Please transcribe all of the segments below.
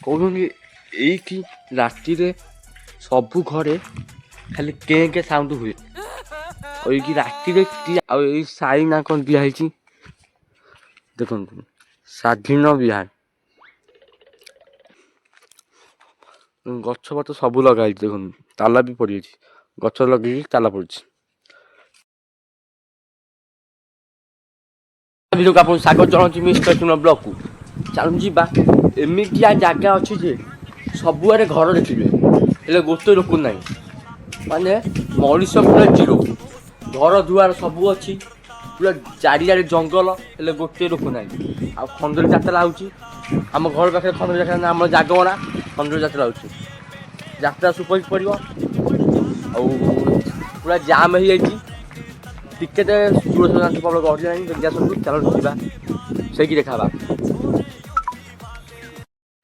କହୁଛନ୍ତି ଏଇଠି ରାତିରେ ସବୁ ଘରେ ଖାଲି କେଁ କେଁ ସାଉଣ୍ଡ ହୁଏ। ଆଉ ଏଇଠି ରାତିରେ ଆଉ ଏଇ ସାଇ ନା କ'ଣ ଦିଆହେଇଛି ଦେଖନ୍ତୁ, ସ୍ୱାଧୀନ ବିହାର। ଗଛ ପତ୍ର ସବୁ ଲଗା ହେଇଛି ଦେଖନ୍ତୁ, ତାଲା ବି ପଡ଼ିଯାଇଛି। ଗଛ ଲଗେଇକି ତାଲା ପଡ଼ିଛି। ଭିଡ଼ିଓକୁ ଆପଣ ସ୍ୱାଗତ ଜଣାଉଛି ମିଷ୍ଟର ଚୁନ ବ୍ଲକକୁ। ଚାଲନ୍ତୁ ଯିବା। ଏମିତିଆ ଜାଗା ଅଛି ଯେ ସବୁଆଡ଼େ ଘର ଦେଖିବେ, ହେଲେ ଗୋଟେ ଲୋକ ନାହିଁ, ମାନେ ମଣିଷ ପୁରା ଜିରୋ। ଘର ଦୁଆର ସବୁ ଅଛି, ପୁରା ଚାରିଆଡ଼େ ଜଙ୍ଗଲ, ହେଲେ ଗୋଟିଏ ଲୋକ ନାହିଁ। ଆଉ ଖଣ୍ଡୁରୀ ଯାତ୍ରା ହେଉଛି ଆମ ଘର ପାଖରେ। ଖଣ୍ଡୁରୀ ଯାତ୍ରା ଆମର ଜାଗମରା ଖଣ୍ଡୁରୀ ଯାତ୍ରା ହେଉଛି। ଯାତ୍ରା ସୁପରହିଟ୍ ପଡ଼ିବ ଆଉ ପୁରା ଜାମ୍ ହେଇଯାଇଛି। ଟିକେ ଦୂର ପ୍ରବଳ ଗହଳି ହେଲାଣି। ଜଲ୍ଦି ଆସନ୍ତୁ, ଚାଲନ୍ତୁ ଯିବା, ସେଇଠି ଦେଖା ହେବା।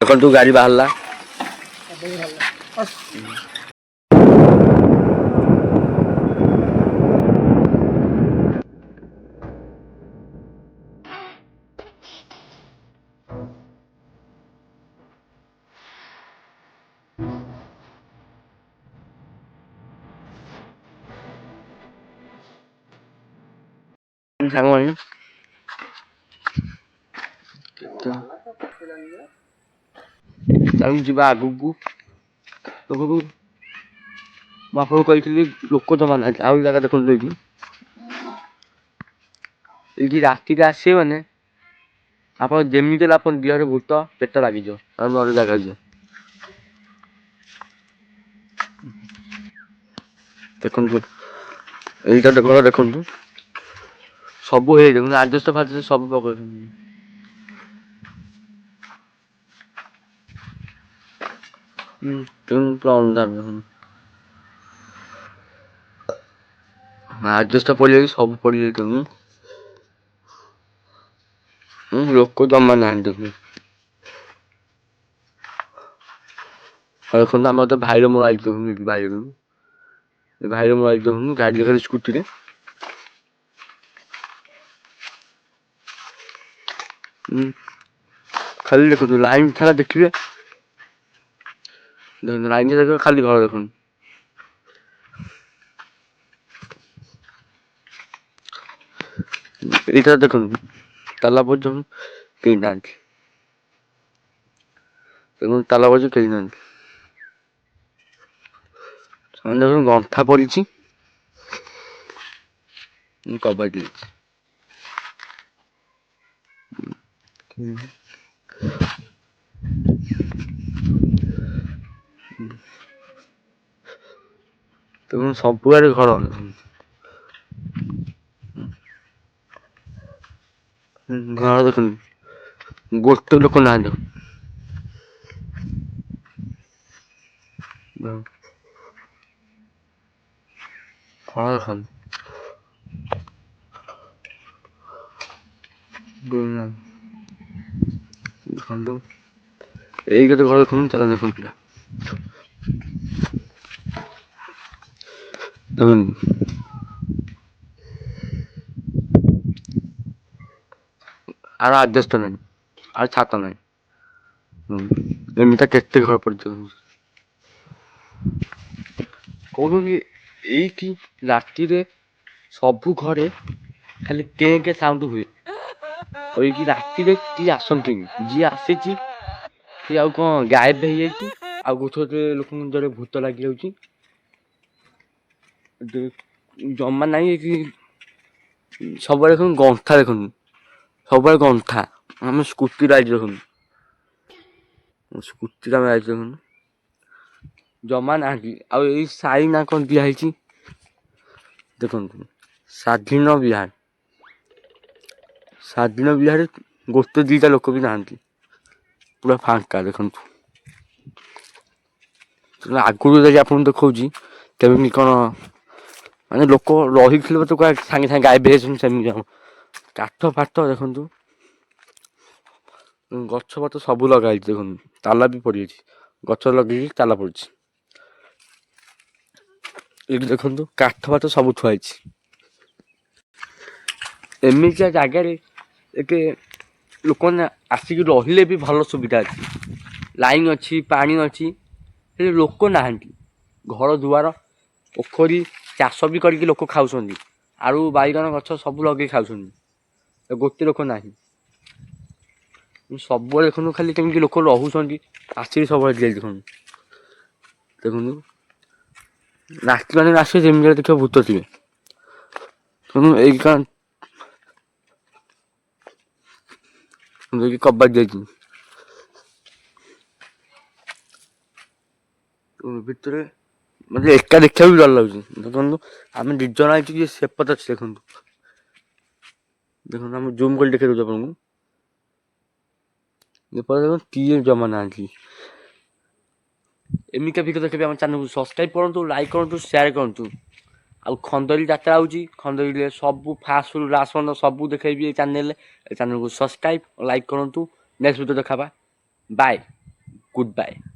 ଦେଖନ୍ତୁ, ଗାଡ଼ି ବାହାରିଲା। ସାଙ୍ଗମାନେ, ଚାଲନ୍ତୁ ଯିବା ଆଗକୁ। ଦେଖନ୍ତୁ, ମୁଁ ଆପଣଙ୍କୁ କହିଥିଲି ଲୋକ ଜମା ନାହାନ୍ତି। ଆଉ ଜାଗା ଦେଖନ୍ତୁ, ଏଇଠି ଏଇଠି ରାତିରେ ଆସିବେ ମାନେ ଆପଣ ଯେମିତି ହେଲେ ଆପଣ ଦେହରେ ଭୂତ ପେଟ ଲାଗିଯିବ। ଆଉ ନହେଲେ ଜାଗା ଯିବ। ଦେଖନ୍ତୁ, ଏଇଟା ଘର ଦେଖନ୍ତୁ, ସବୁ ହେଇଯାଇଛି। ଦେଖନ୍ତୁ, ଆଜବେଷ୍ଟ ଫାଜବେଷ୍ଟ ସବୁ ପକଉଛନ୍ତି। ପୁରା ଅନ୍ଧାର ଦେଖନ୍ତୁ। ଆଜବେଷ୍ଟ ପଡ଼ିଯାଇଛି, ସବୁ ପଡ଼ିଯାଇଛି। ଦେଖନ୍ତୁ, ଲୋକ ଜମା ନାହାନ୍ତି ଦେଖନ୍ତୁ। ଆଉ ଦେଖନ୍ତୁ, ଆମର ତ ଭାଇର ମୋର ଆଇଛୁ। ଦେଖନ୍ତୁ, ଭାଇ, ଭାଇର ମୋର ଆଇଛୁ। ଦେଖନ୍ତୁ, ଗାଡ଼ି ଖାଲି ସ୍କୁଟିରେ। ଖାଲି ଦେଖନ୍ତୁ, ଲାଇନ୍ ଛାଡ଼ା ଦେଖିବେ। ଦେଖନ୍ତୁ, ଲାଇନ୍ ଦେଖିବେ, ଖାଲି ଘର ଦେଖନ୍ତୁ। ଏଇଟା ଦେଖନ୍ତୁ, ତାଲା ପର୍ଯ୍ୟନ୍ତ କେହି ନାହାନ୍ତି। ଦେଖନ୍ତୁ, ତାଲା ପର୍ଯ୍ୟନ୍ତ କେହି ନାହାନ୍ତି। ଦେଖନ୍ତୁ, ଗନ୍ଥା ପଡ଼ିଛି, କବାଟ ଦେଇଛି। ଦେଖନ୍ତୁ, ସବୁଆଡ଼େ ଘର। ଘର ଦେଖନ୍ତୁ, ଗୋଟେ ଲୋକ ନାହାନ୍ତି। ଘର ଦେଖନ୍ତୁ, ଦେଖନ୍ତୁ, ଏଇ ଗୋଟେ ଘର ଦେଖନ୍ତୁ। ଚାଲ ଦେଖନ୍ତୁ ପିଲା, ଦେଖନ୍ତୁ, ଆଉ ଆଜବେଷ୍ଟ ନାହିଁ, ଆଉ ଛାତ ନାହିଁ। ଏମିତି କେତେ ଘର ପଡ଼ିଛି। କହୁଛନ୍ତି ଏଇଠି ରାତିରେ ସବୁ ଘରେ ଖାଲି କେଁ କେଁ ସାଉଣ୍ଡ ହୁଏ। ଆଉ ଏଇଠି ରାତିରେ କିଏ ଆସନ୍ତିନି। ଯିଏ ଆସିଛି ସିଏ ଆଉ କ'ଣ ଗାୟବ ହେଇଯାଇଛି। ଆଉ ଗୋଟେ ଗୋଟେ ଲୋକଙ୍କ ଦେହରେ ଭୂତ ଲାଗିଯାଉଛି। ଜମା ନାହିଁ ଏଠି। ସବୁଆଡ଼େ ଦେଖନ୍ତୁ, ଗନ୍ଥା ଦେଖନ୍ତୁ, ସବୁଆଡ଼େ ଗନ୍ଥା। ଆମେ ସ୍କୁଟିରେ ଆଇଛୁ ଦେଖନ୍ତୁ, ସ୍କୁଟିରେ ଆମେ ଆଇଛୁ। ଦେଖନ୍ତୁ, ଜମା ନାହାନ୍ତି। ଆଉ ଏଇ ସାଇ ନା କ'ଣ ଦିଆହେଇଛି ଦେଖନ୍ତୁ, ସ୍ୱାଧୀନ ବିହାର। ସ୍ୱାଧୀନ ବିହାରରେ ଗୋଟେ ଦୁଇଟା ଲୋକ ବି ନାହାନ୍ତି, ପୁରା ଫାଙ୍କା। ଦେଖନ୍ତୁ, ଆଗରୁ ଯଦି ଆପଣଙ୍କୁ ଦେଖାଉଛି କେମିତି କ'ଣ, ମାନେ ଲୋକ ରହିଥିଲେ ତ ସାଙ୍ଗେ ସାଙ୍ଗେ ଗାୟବ ହେଇଯାଉଛନ୍ତି। ସେମିତି ଆମ କାଠ ଫାଠ ଦେଖନ୍ତୁ, ଗଛ ପତ୍ର ସବୁ ଲଗା ହେଇଛି। ଦେଖନ୍ତୁ, ତାଲା ବି ପଡ଼ିଯାଇଛି। ଗଛ ଲଗେଇକି ତାଲା ପଡ଼ିଛି। ଏଇଠି ଦେଖନ୍ତୁ, କାଠ ଫାଠ ସବୁ ଥୁଆ ହେଇଛି। ଏମିତିଆ ଜାଗାରେ ଏକେ ଲୋକମାନେ ଆସିକି ରହିଲେ ବି ଭଲ ସୁବିଧା ଅଛି। ଲାଇନ୍ ଅଛି, ପାଣି ଅଛି, ହେଲେ ଲୋକ ନାହାନ୍ତି। ଘର ଦୁଆର, ପୋଖରୀ, ଚାଷ ବି କରିକି ଲୋକ ଖାଉଛନ୍ତି। ଆଳୁ, ବାଇଗଣ ଗଛ ସବୁ ଲଗେଇ ଖାଉଛନ୍ତି। ଗୋଟେ ଲୋକ ନାହିଁ। ସବୁବେଳେ ଦେଖନ୍ତୁ ଖାଲି କେମିତି ଲୋକ ରହୁଛନ୍ତି। ଆସିକି ସବୁବେଳେ ଦେଖନ୍ତୁ, ଦେଖନ୍ତୁ, ରାତି ମାନେ ଆସିବେ, ଯେମିତି ଦେଖିବ ଭୂତ ଥିବେ। ତେଣୁ ଏଇ କଣ କବାଟ ଯାଇଛି ଭିତରେ, ମୋତେ ଏକା ଦେଖିବାକୁ ବି ଡର ଲାଗୁଛି। ଦେଖନ୍ତୁ, ଆମେ ଦୁଇ ଜଣ ଆଇଛୁ କି ସେପଟେ ଅଛି। ଦେଖନ୍ତୁ, ଦେଖନ୍ତୁ, ଆମେ ଜୁମ୍ କରି ଦେଖେଇ ଦେଉଛୁ ଆପଣଙ୍କୁ। ଏପଟେ ଦେଖନ୍ତୁ, କିଏ ଜମା ନାହାନ୍ତି। ଏମିତିକା ଭିଡ଼ିଓ ଦେଖିବେ ଆମ ଚ୍ୟାନେଲକୁ ସବସ୍କ୍ରାଇବ୍ କରନ୍ତୁ, ଲାଇକ୍ କରନ୍ତୁ, ସେୟାର କରନ୍ତୁ। ଆଉ ଖଣ୍ଡଗିରି ଯାତ୍ରା ହେଉଛି, ଖଣ୍ଡଗିରିରେ ସବୁ ଫାଷ୍ଟରୁ ଲାଷ୍ଟ ପର୍ଯ୍ୟନ୍ତ ସବୁ ଦେଖେଇବି ଏ ଚ୍ୟାନେଲରେ। ଏ ଚ୍ୟାନେଲକୁ ସବସ୍କ୍ରାଇବ୍, ଲାଇକ୍ କରନ୍ତୁ। ନେକ୍ସଟ ଭିଡ଼ିଓ ଦେଖାବା। Bye, good bye.